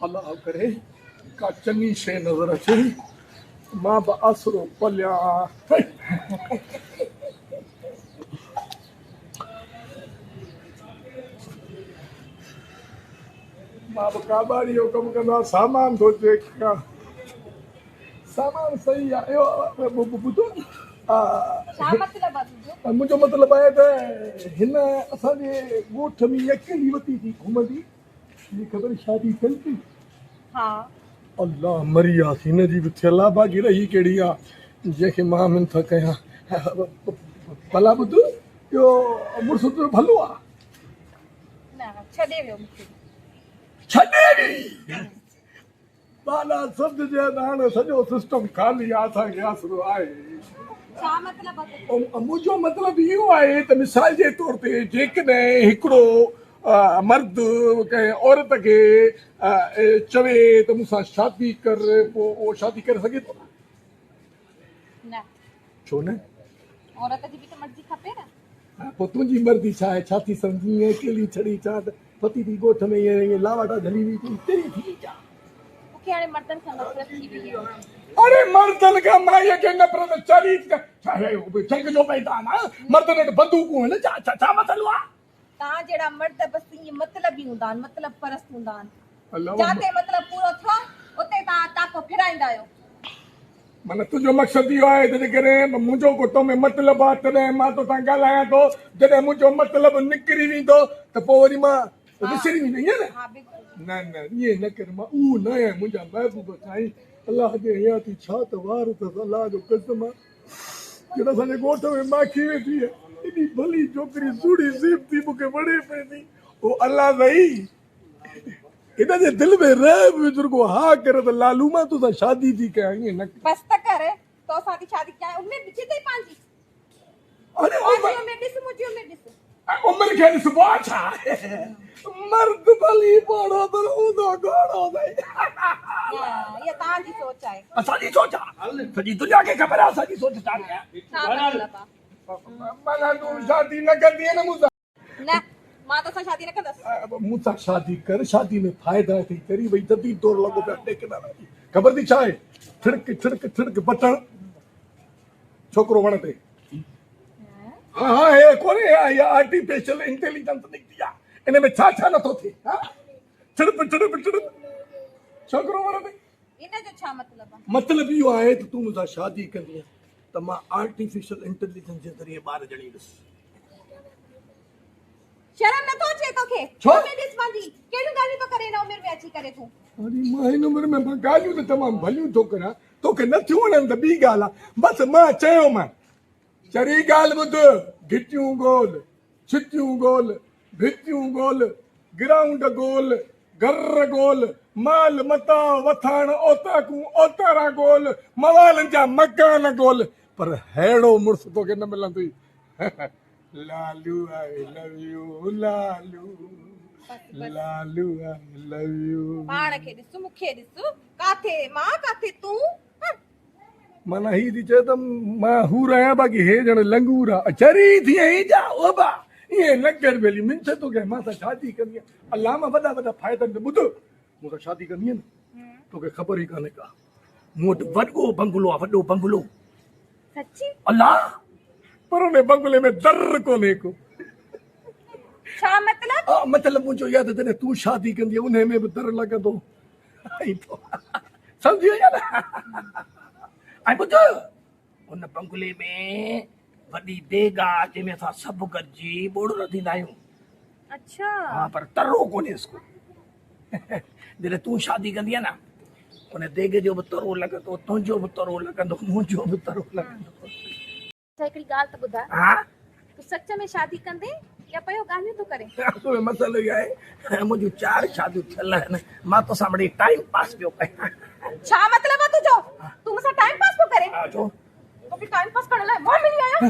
الله ڪري ڪا چڱي شيء نظر اچي مان به آسرو پليان. مان به ڪاٻاڙي جو ڪم ڪندو آهيان سامان ٿو چيڪ ڪيان. سامان صحيح آهي اهو ٻڌو ڇا مطلب آهي تنهنجو؟ منهنجو مطلب آهي ته هن اسان جي ڳوٺ ۾ اڪيلي وتي ٿي گهمندي هي خبر شادي ٿيل ٿي؟ ها. الله مري آس هن جي به ٿيل آ باقي رهي ڪهڙي آ جنهن کي مان منٿ ڪيان. ڀلا ٻڌ اهو مڙس تنهنجو ڀلو آ؟ نه ڇڏي ويو مونکي. ڇڏي ويئي؟ بالا سمجهجي ته هاڻي سڄو سسٽم خالي آ اسان کي آسرو آهي. ڇا مطلب آ تنهنجو؟ منهنجو مطلب اهو آهي ته مثال جي طور تي جيڪڏهن هڪڙو مرد ڪنهن عورت کي چوي ته مون سان شادي ڪر پوء اهو شادي ڪري سگهي ٿو نه؟ نه. ڇو نه؟ عورت جي به ته مرضي کپي نه. پوء تنهنجي مرضي ڇا آهي؟ ڇا ٿي سمجهين؟ ائين اڪيلي ڇڙي ڇا ته ڦتي ٿي ڳوٺ ۾ ائين ائين لاواٽا جهلي وئي ٿي تري ٿي وئي ڇا؟ مون کي هاڻي مردن کان نفرت ٿي وئي آهي. اڙي مردن کان مائيء کي نفرت چري ٿي ڇا هي جنگ جو ميدان آهي مردن وٽ بندوقون آهن ڇا ڇا ڇا مسئلو آهي؟ توهان جهڙا مرد بس ائين مطلبي هوندا آهن مطلب پرست هوندا آهن جاتي مطلب پورو ٿيو اتي توهان ٽاڪو ڦيرائيندا آهيو. معنيٰ تنهنجو مقصد اهو آهي ته جيڪڏهن منهنجو ڪو تو ۾ مطلب آهي تڏهن مان توسان ڳالهايان ٿو، جڏهن منهنجو مطلب نڪري ويندو ته پوء وري مان وسري ويندو ائين نه؟ نه نه ائين نه ڪر مان اهو نه آهيان منهنجا محبوب سائين الله جي حياتي ڇا ته وار اٿس الله جو قسم آهي جڏهن اسان جي ڳوٺ ۾ ماکي ويٺي آهي ايڏي ڀلي ڇوڪري سهڻي زيب ٿي مون کي وڻي پئي ٿي او الله سائين هن جي دل ۾ رحم وجهه رڳو ها ڪر ته لالو مان توسان شادي ٿي ڪيان ائين نه ڪر. بس ته ڪر توسان ٿي شادي ڪيان عمر ڏسي اٿئي پنهنجي. اڙي عمر پنهنجي عمر ڏس منهنجي عمر ڏس. عمر کي ڏسبو آ ڇا؟ مرد ڀلي پوڙهو پر هوندو گهوڙو سهي. نه اها توهان جي سوچ آهي. اسان جي سوچ آ سڄي دنيا کي خبر آ اسان جي سوچ ڇا آهي. ڇا مطلب آ؟ معنيٰ تون شادي نه ڪندينء نه مون سان. نه مان توسان شادي نه ڪندس. مون سان شادي ڪر شادي ۾ فائدا اٿئي چري وئي جديد دور لڳو پيو آهي ٽيڪنالاجي خبر ٿي ڇا آهي ٺڙڪ ٺڙڪ ٺڙڪ بٽڻ ڇوڪرو وڻ تي ها ها هي ڪونهي اها آرٽيفيشل انٽيليجنس نڪتي آهي ان ۾ ڇا ڇا نٿو ٿئي ها ٺڙپ ٺڙپ ٺڙپ ڇوڪرو وڻ تي ان جو ڇا مطلب آهي؟ مطلب اهو آهي ته تون مون سان شادي ڪندينء ته مان آرٽيفيشل انٽيليجنس جي ذريعي ٻار ڄڻيندس. شرم نٿو اچي توکي؟ ڇو؟ عمر ڏس پنهنجي، ڪهڙيون ڳالهيون ٿو ڪرين هن عمر ۾ اچي ڪري تون؟ اڙي مان هن عمر ۾ مان ڳالهيون ته تمام ڀليون ٿو ڪريان، توکي نٿيون وڻن ته ٻي ڳالهه آهي. بس مان چيومانء. چري ڳالهه ٻڌ، گهٽيون گول، ڇتيون گول، ڀتيون گول، گرائونڊ گول، گرر گول، مال متاع وٿاڻ اوطاقون اوتارا گول، موالن جا مڪان گول، پر ههڙو مڙس توکي نه ملندوئي. Lalu I love you Lalu, Lalu I love you. پاڻ کي ڏس مون کي ڏس، ڪاٿي مان ڪاٿي تون. معنيٰ هي ٿي چئي ته مان حور آهيان باقي هي ڄڻ لنگور آ. چري ٿي آهين ڇا ابا ائين نه ڪر ٻيلي منڇ توکي مان سان شادي ڪندينء الله مان وڏا وڏا فائدا ڏيندس ٻڌ مون سان شادي ڪندينء نه توکي خبر ئي ڪانهي ڪا مون وٽ وڏو بنگلو آ وڏو بنگلو. سچي؟ الله پر ان بنگلي ۾ در ڪونهي ڪو. ڇا مطلب؟ مطلب منهنجو اهو آ ته جڏهن تون شادي ڪندينء انهي ۾ به در لڳندو. سمجهي وئي نه ۽ ٻڌ ان بنگلي ۾ وڏي ديڳ آ جنهن ۾ اسان سڀ گڏجي ٻوڙ رڌيندا آهيون. اڇا. ها پر ترو ڪونهيس ڪو. جڏهن تون شادي ڪندينء نه ان ديڳ جو به ترو لڳندو تنهنجو به ترو لڳندو منهنجو به ترو لڳندو. اڇا هڪڙي ڳالهه ته ٻڌاء. ها. تون سچ ۾ شادي ڪندين يا پيو ڳالهيون ٿو ڪرين؟ اصل ۾ مسئلو اهو آهي منهنجون چار شاديون ٿيل آهن مان توسان مڙئي ٽائيم پاس پيو ڪيان. ڇا مطلب آهي تنهنجو؟ تون مون سان ٽائيم پاس پيو ڪرين؟ ها ڇو؟ توکي ٽائيم پاس ڪرڻ لاء مان ملي آهيان؟